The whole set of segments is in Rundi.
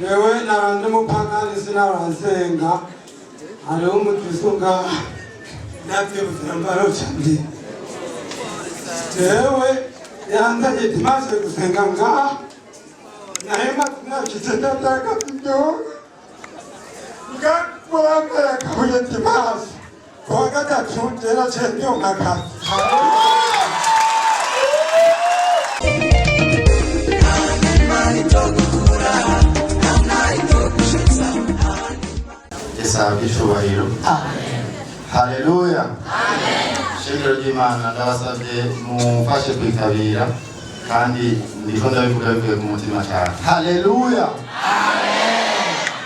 Jewe nara ndi umupagani, sinaransenga. Hariho umukristo ngaha navyibutse mbaroca ndi jewe yanzanye dimanche gusenga ngaha. Naye maze imyaka 9 atakaza igihugu ngakurambere akabuye. Dimanche kuwa gatatu jewe naciye ndonka akazi. Yesu ahabwe icubahiro. Haleluya! Shengero ry'Imana, ndabasabye mumfashe kwitabira, kandi ndiko ndabivuga bivuye ku mutima cyane. Haleluya,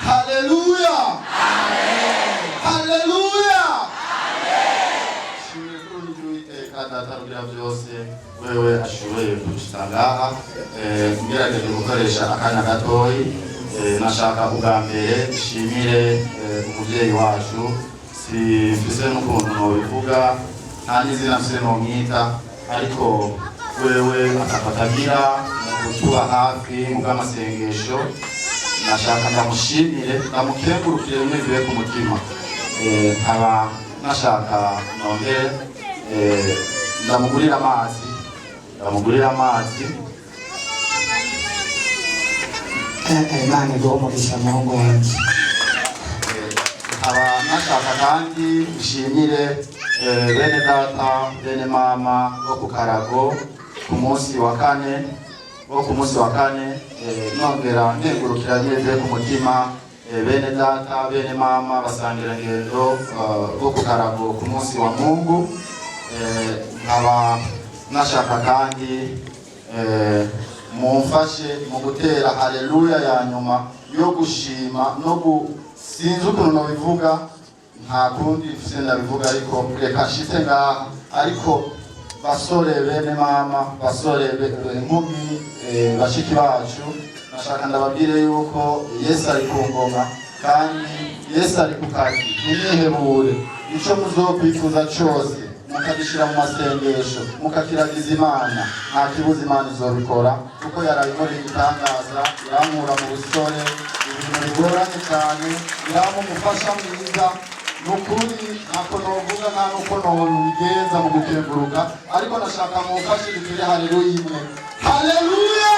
haleluya, haleluya! Shimwe kuri Uwiteka Data rugira byose, wewe ashoboye kudushitsa ngaha. Ngerageje gukoresha akanya gatoyi. Nashaka ubwa mbere nshimire umuvyeyi wacu. Simfise n'ukuntu nobivuga, nta n'izina mfise nomwita, ariko wewe atako atagira mu kutuba hafi mu bw'amasengesho. Nashaka ndamushimire, ndamukengurukire bimwe bivuye ku mutima. Nkaba nashaka nongere ndamugurira amazi, ndamugurira amazi. Imana iguhe umugisha, muhungu wanje. Nkaba nashaka kandi nshimire bene data, bene mama bo ku Karago ku munsi wa kane, bo ku munsi wa kane. Nongera nkengurukira bivuye ku mutima bene data, bene mama, basangirangendo bo ku Karago ku munsi wa Mungu. Nkaba nashaka kandi mumfashe mu gutera haleluya ya nyuma yo gushima no gu sinzi ukuntu nobivuga, nta kundi mfise ndabivuga, ariko reka nshitse ngaha. Ariko basore, bene mama, basore, nkumi, bashiki bacu, nashaka ndababwire yuko Yesu ari ku ngoma kandi Yesu ari ku kazi. Ntimwihebure. Ico muzokwifuza cose mukagishira mu masengesho, mukakiragiza Imana, nta kibuza Imana izobikora, kuko yarabikora igitangaza, irankura mu busore, ibintu bigoranye cyane, irampa umufasha mwiza. Ni ukuri ntako novuga, nta nuko nobigenza mu gukenguruka, ariko nashaka mumfashe dutere haleluya imwe. Haleluya!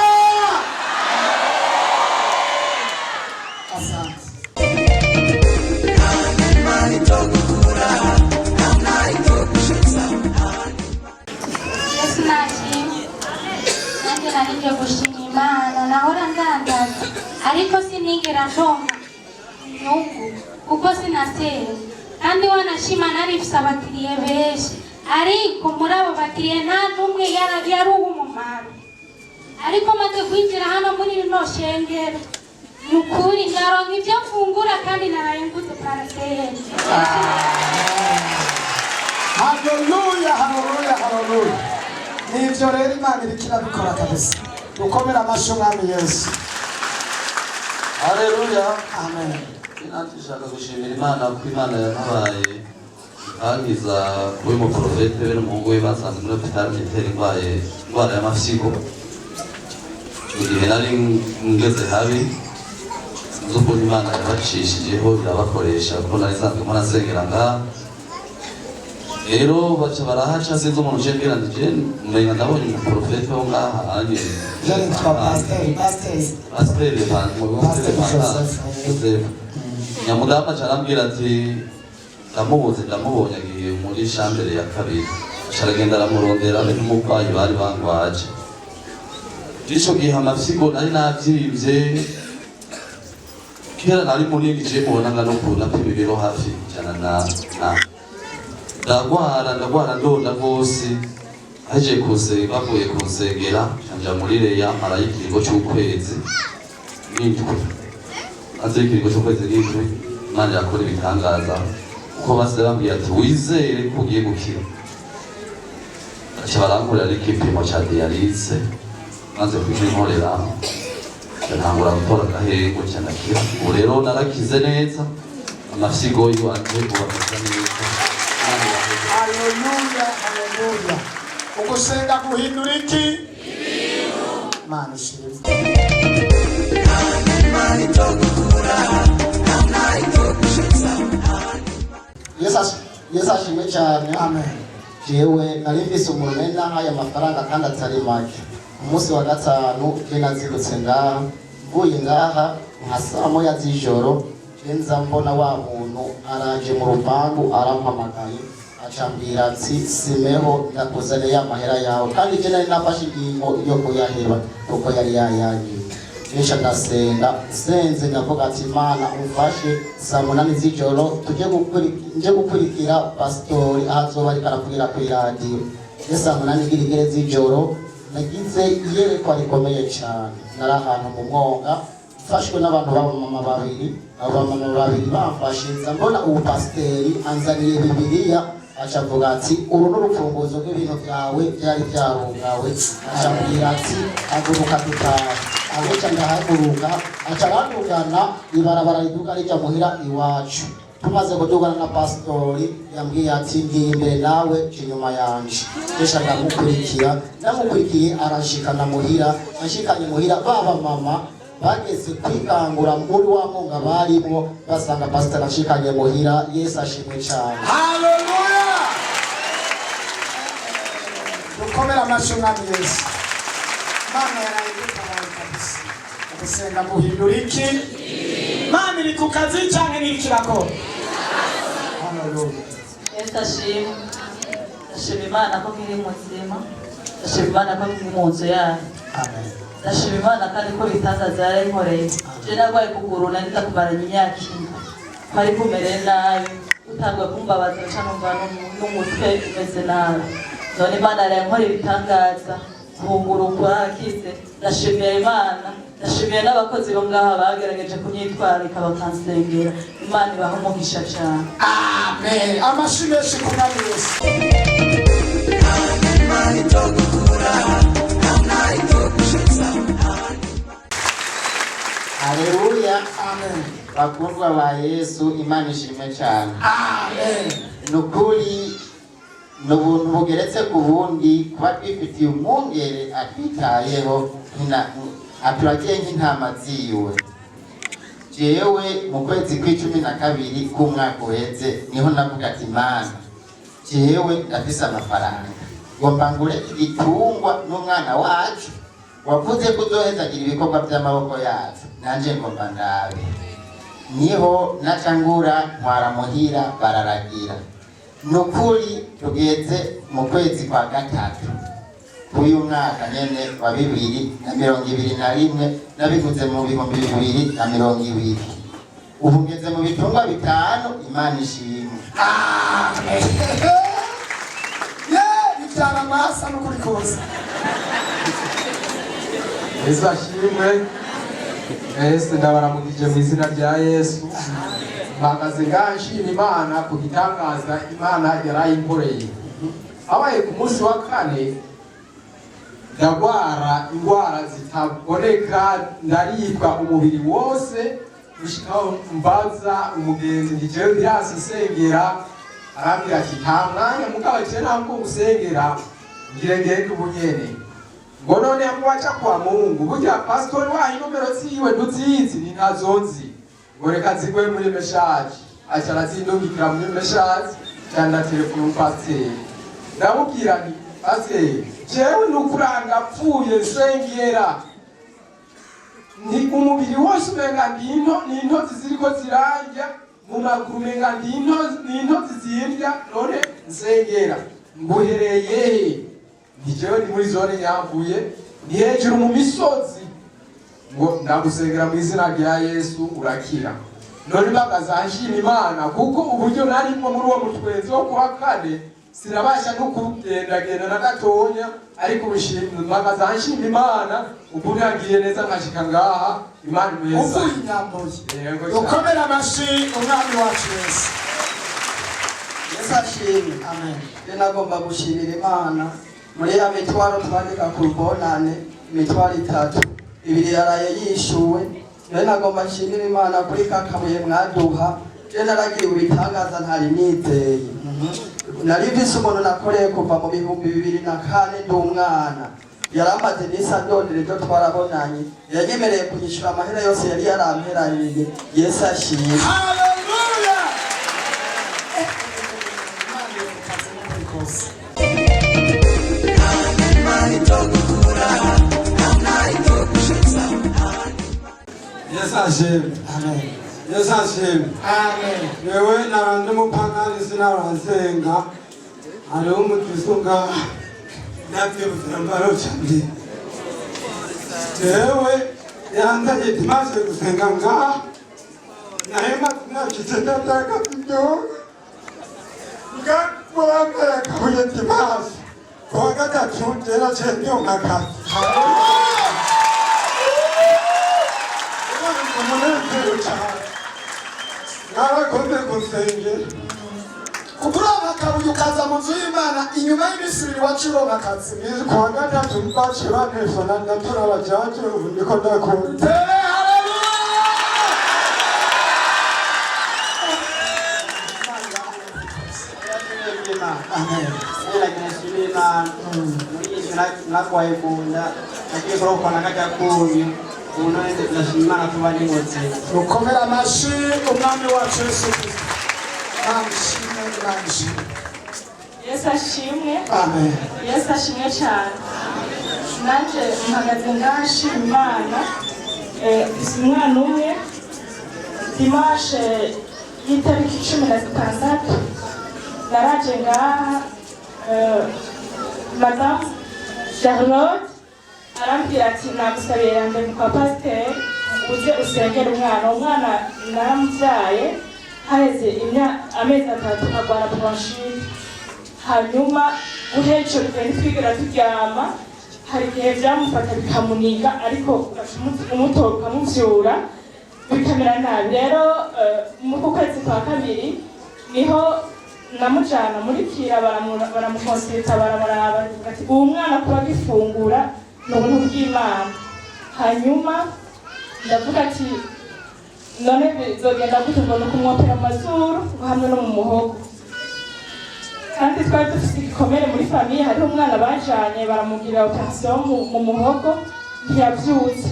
Asante. Yesu nashimwe. Nanjye narinje gushima Imana. Nahora ndandaza, ariko sinigera ndonka inyungu kuko sinasera. Kandi wanashima narifise abakiriye benshi, ariko muri abo bakiriye nta n'umwe yari uw'umumaro. Ariko maze kwinjira hano muri rino shengero, ni ukuri ndaronka ibyo mfungura kandi naraye nguze paraseri. Haleluya, haleluya, haleluya! Nivyo rero, Imana iriko irabikora kabisa. Gukomera amashyi Umwami Yesu. Haleluya! Amen. Nanjye nshaka gushimira Imana ko Imana yantabaye ikankiza kuba umuprofete be n'umuhungu we. Basanze muri hôpital militaire ndwaye indwara y'amafyigo. Mu gihe nari ngeze habi, sinzi ukuntu Imana yabacishijeho irabakoresha, kuko nari nsanzwe mpora nsengera ngaha. Rero baca barahaca, sinzi umuntu uje mbwira nti je umenga ndabonye umuprofete wo ngaha anye. Je nitwa Pasiteri, Pasiteri. Pasiteri. Pasiteri Joseph. Joseph nyamudamu aca arambwira ati ndamubuze, ndamubonye agiye muri chambre ya kabiri. Aca aragenda aramurondera be n'umurwayi bari bangwaje. Ico gihe amafyigo nari navyimvye. Kera nari munini, je mubona ngana ukuntu, napima ibiro hafi 100 na ndagwara, ndagwara, ndonda rwose. Haje kusenga, bavuye kunsengera, nja muri reya, marayo ikiringo c'ukwezi n'indwi. Maze ikiringo c'ukwezi n'indwi, Imana irakora ibitangaza, kuko basize bambwiye ati wizere ko ugiye gukira. Baca barankorera ariko igipimo ca dialyse. Maze kukinkorera, ntangura gutora agahengo, ca ndakira. Ubu rero narakize neza, amafyigo yiwanje ubu ameze neza. Imana iraheze. Haleluya, haleluya! Ugusenga guhindura iki? Imana ishimwe. Yesu ashimwe cyane. Amen. Jewe nari mfise umuntu nari nahaye amafaranga kandi atari make. Umunsi wa gatanu je nazirutse ngaha, mvuye ngaha nka saa 1 z'ijoro, je nza mbona wa muntu araje mu rupangu, arampamagaye, acambwira ati: "Simeho, ndakuzaniye amahera yawe." Kandi je nari nafashe ingingo yo kuyaheba kuko yari yayanyiye. Jesha ndasenga, nsenze ndavuga ati: "Imana umfashe, saa 8 z'ijoro tujye nje gukurikira pasitori aho azoba ariko aravugira ku iradiyo." Je saa 8 igirigere z'ijoro nagize iyerekwa rikomeye cyane. Nari ahantu mu mwonga, mfashwe n'abantu b'abamama babiri. Abo bamama babiri bamfashe, nza mbona ubu pasiteri anzaniye Bibiliya, aca avuga ati: "Uru ni urufunguzo rw'ibintu byawe byari byarugawe." Aca ambwira ati: "Haguruka dutaha." Aguca ndahaguruka, aca arandugana ibarabara riduga rijya muhira iwacu. Tumaze kudugana na pasitori, yambwiye ati: "Ngiye imbere, nawe jya inyuma yanje." Jesha ndamukurikira, ndamukurikiye aranshikana muhira. Anshikanye muhira, baba mama bageze kwikangura muri wa mwonga barimwo, basanga pasitori anshikanye muhira. Yesu ashimwe cyane. Haleluya! Dukomere amashyi Umwami Yesu. Imana yaraye idutabaye kabisa. Gusenga guhindura iki? Imana iri ku kazi cyangwa ntiriko irakora? Haleluya! Yesu ashimwe. Ndashima Imana ko nkiri muzima, ndashima Imana ko nkiri mu nzu yayo. Amen. Ndashima Imana kandi ko ibitangaza yarayinkoreye. Je narwaye kuguru, nari ndakumaranye imyaka 4, kwari kumereye nabi, utanguye kumbabaza nca numva n'umutwe umeze nabi. None Imana yarankoreye ibitangaza, kunguru kurakize. Ndashimiye Imana, ndashimiye n'abakozi bo ngaha bagerageje kunyitwararika bakansengera. Imana ibaha umugisha cyane. Amen. Amashyi menshi ku Mwami Yesu. Imana itogukura, nta itogushitsa. Haleluya! Amen. Bakundwa ba Yesu, Imana ishimwe cyane. Amen. Ni ukuri ni ubuntu bugeretse ku bundi kuba twifitiye umwungere atwitayeho, aturagiye nk'intama ziwe. Jewe mu kwezi kw'12 k'umwaka uheze niho navuga ati: "Mana, jewe ndafise amafaranga, ngomba ngure igitungwa n'umwana wacu. Wavuze ko uzohezagira ibikorwa by'amaboko yacu, nanje ngomba ndabe." Niho naca ngura, ntwara muhira, bararagira. Ni ukuri tugeze mu kwezi kwa gatatu k'uyu mwaka nyene wa 2021, nabiguze mu 2020, ubu ngeze mu bitungwa bitanu. Imana ishimwe. Ye bibyara amasa n'ukuri kose. Yesu ashimwe. Ese ndabaramukije mu izina rya Yesu. Mpagaze ngaha nshima Imana ku gitangaza Imana yarayinkoreye. Habaye ku munsi wa kane, ndagwara indwara zitaboneka, ndaribwa umubiri wose, gushikaho mbaza umugenzi nti: "Jewe birasi, nsengera." Arambwira ati: "Nta mwanya, mugabo jewe ntabwo gusengera, ngire ngende ubunyene." Ngo none hamwe waca kwa Mungu, burya pasitori wayo inomero ziwe ntuzizi? Ni ntazonzi. Ngo reka zigwe muri message. Aca arazindungikira muri message, cyane telefone umupasiteri, ndamubwira nti: "Pasiteri, jewe nukuranga pfuye, nsengera." Ni umubiri wose umenga ndinto ni intozi ziriko zirarya mu maguru, umenga ndinto ni intozi zirya. None nsengera. Nguhereye he? Ni jewe ndi muri zone Nyambuye, ni hejuru mu misozi. Ngo ndagusengera mu izina rya Yesu, urakira. None mpagaze nshima Imana kuko uburyo narimwo muri uwo mutwenzi wo kuwa kane sinabasha no kugendagenda na gatonya, ariko mpagaze nshima Imana ukuntu yagiye neza nkashika ngaha. Imana imuheza. Uvuye Inyambuye? Yego cyane. Dukomere amashyi Umwami wacu Yesu. Yesu ashimwe. Amen. Je nagomba gushimira Imana muri ya mitwaro twandika ku bonane, imitwaro itatu, ibiri yaraye yishuwe. Rero nagomba nshimira Imana kuri ka kabuye mwaduha. Je naragiriwe ibitangaza ntari nizeye. Nari mfise umuntu nakoreye kuva mu 2004 ndi umwana. Yaramaze iminsi andondera, ibyo twarabonanye, yanyemereye kunyishyura amahera yose yari yaramperaniye. Yesu ashimwe. Haleluya! Imana iri ku kazi n'ukuri kose. Yesu ashimwe. Amen. Yesu ashimwe. Amen. Yewe nara ndi mupagani, sinaransenga. Hariho umukristo ngaha ndavye canje, jewe yanzanye dimanche gusenga ngaha, naye maze imyaka 9 atakazidoga ngakurambere kabuye. Dimanche kuwa gatatu jera ce ndonka akazi. Umunezero cane, mwarakoze gusengera. Kukuronka akabuye ukaza mu nzu y'Imana, inyuma y'iminsi 2 wacu uronka akazi. Kuwa gatatu baciye bantelefona, ndatora bajaje, ubu ndiko ndakora. Tere haleluya! Amen. Nshimira Imana muri iyi narwaye mu nda, nagiye kurokora kajya kunyu, ubu none ndashima Imana kuba ndi muzima. Rukomera amashi umwami wacu Yesu Kristo. Imana ishimwe, Imana ishimwe. Yesu ashimwe. Amen. Yesu ashimwe cyane. Nanjye mpagaze ngaha nshima Imana. Mfise umwana umwe. Dimanche y'itariki 16 naraje ngaha, madamu Charlotte arambwira ati nagusabiye rendez-vous kwa pasiteri, uze usengere umwana. Umwana naramubyaye haheze amezi 3 agwara bronchite. Hanyuma guhera ico gihe ntitwigera turyama. Hari igihe vyamufata bikamuniga, ariko ugaca umutora ukamuvyura bikamera nabi. Rero muri uku kwezi kwa kabiri niho namujana muri kira, baramukonsulta, baramuraba, baravuga ati uwo mwana kuba agifungura ni ubuntu bw'Imana. Hanyuma ndavuga ati none bizogenda gute? Ngo ni ukumwopera amazuru ngo hamwe no mu muhogo. Kandi twari dufite igikomere muri famille, hariho umwana bajanye baramugirira opération mu muhogo ntiyavyutse.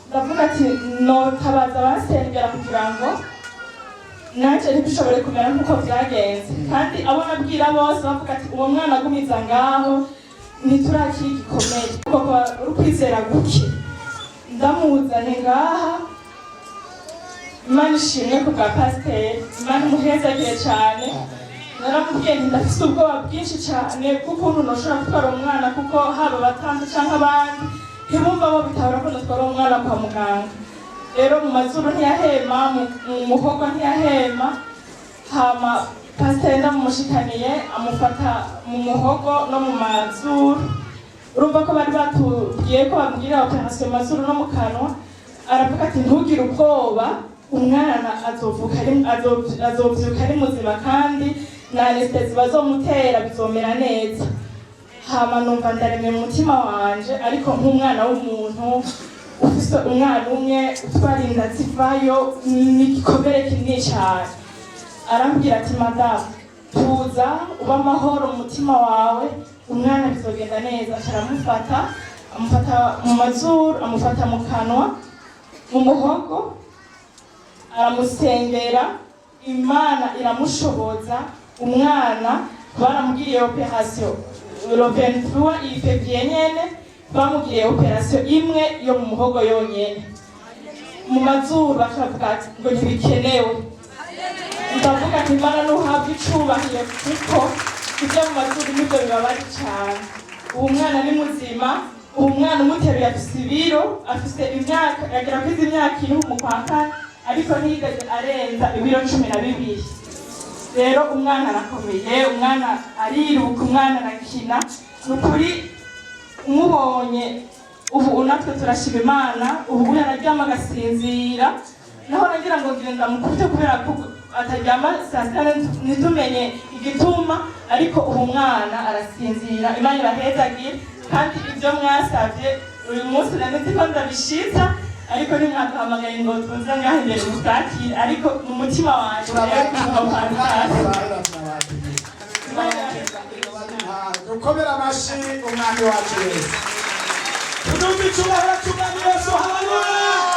Ndavuga ati notabaza abasengera kugira ngo nanje ntibishobore kumera nk'uko vyagenze. Kandi abo nabwira bose bavuga ati uwo mwana agumiza ngaho ntiturakira igikomere, kuko uri kwizera guke. Ndamuzanye ngaha. Imana ishimwe ku bwa pasiteri, Imana imuhezagire cyane. Naramubwiye nti ndafise ubwoba bwinshi cyane bw'ukuntu noshobora gutwara umwana, kuko haba abatanzi canke abandi ntibumva bo bitahura ko natwara umwana kwa muganga. Rero mu mazuru ntiyahema, mu muhogo ntiyahema. Hama pasiteri ndamumushikaniye, amufata mu muhogo no mu mazuru. Urumva ko bari batubwiye ko bamugirira opération mu mazuru no mu kanwa. Aravuga ati ntugire ubwoba, umwana azovuka azovyuka ari muzima, kandi na anesthésie bazomutera bizomera neza. Hama numva ndaremye mu mutima wanje. Ariko nk'umwana w'umuntu ufise umwana umwe utwara inda zivayo ni igikomere kinini cyane. Arambwira ati madamu, tuza, uba amahoro mu mutima wawe, umwana bizogenda neza. Aca aramufata, amufata mu mazuru, amufata mu kanwa, mu muhogo, aramusengera, Imana iramushoboza. Umwana baramugiriye opération le 23 iyi février nyene. Bamugiriye opération imwe yo mu muhogo yonyene. Mu mazuru bakavuga ati ngo ntibikenewe. Ndavuga nti Imana nuhabwa icubahiro, kuko ibyo mu mazuru nibyo bibabaje cyane. Ubu mwana ni muzima. Ubu mwana umuteruye afise ibiro, afise imyaka, agera kwiza imyaka 4 mu kwa kane, ariko ntiyigeze arenza ibiro 12. Rero umwana arakomeye, umwana ariruka, umwana arakina. Ni ukuri umubonye ubu natwe turashima Imana. Ubu araryama agasinzira. Naho nagira ngo ngire ndamukubite kubera ko ataryama saa sita, ntitumenye igituma, ariko ubu mwana arasinzira. Imana ibahezagire. Kandi ibyo mwasabye uyu munsi nari nzi ko ndabishitsa, ariko ntimwaduhamagaye ngo tuze ngaho imbere musakire, ariko mu mutima wanjye rero. Dukomere amashi umwami wacu Yesu. Tuduze icyubahiro cy'umwami Yesu. Haleluya.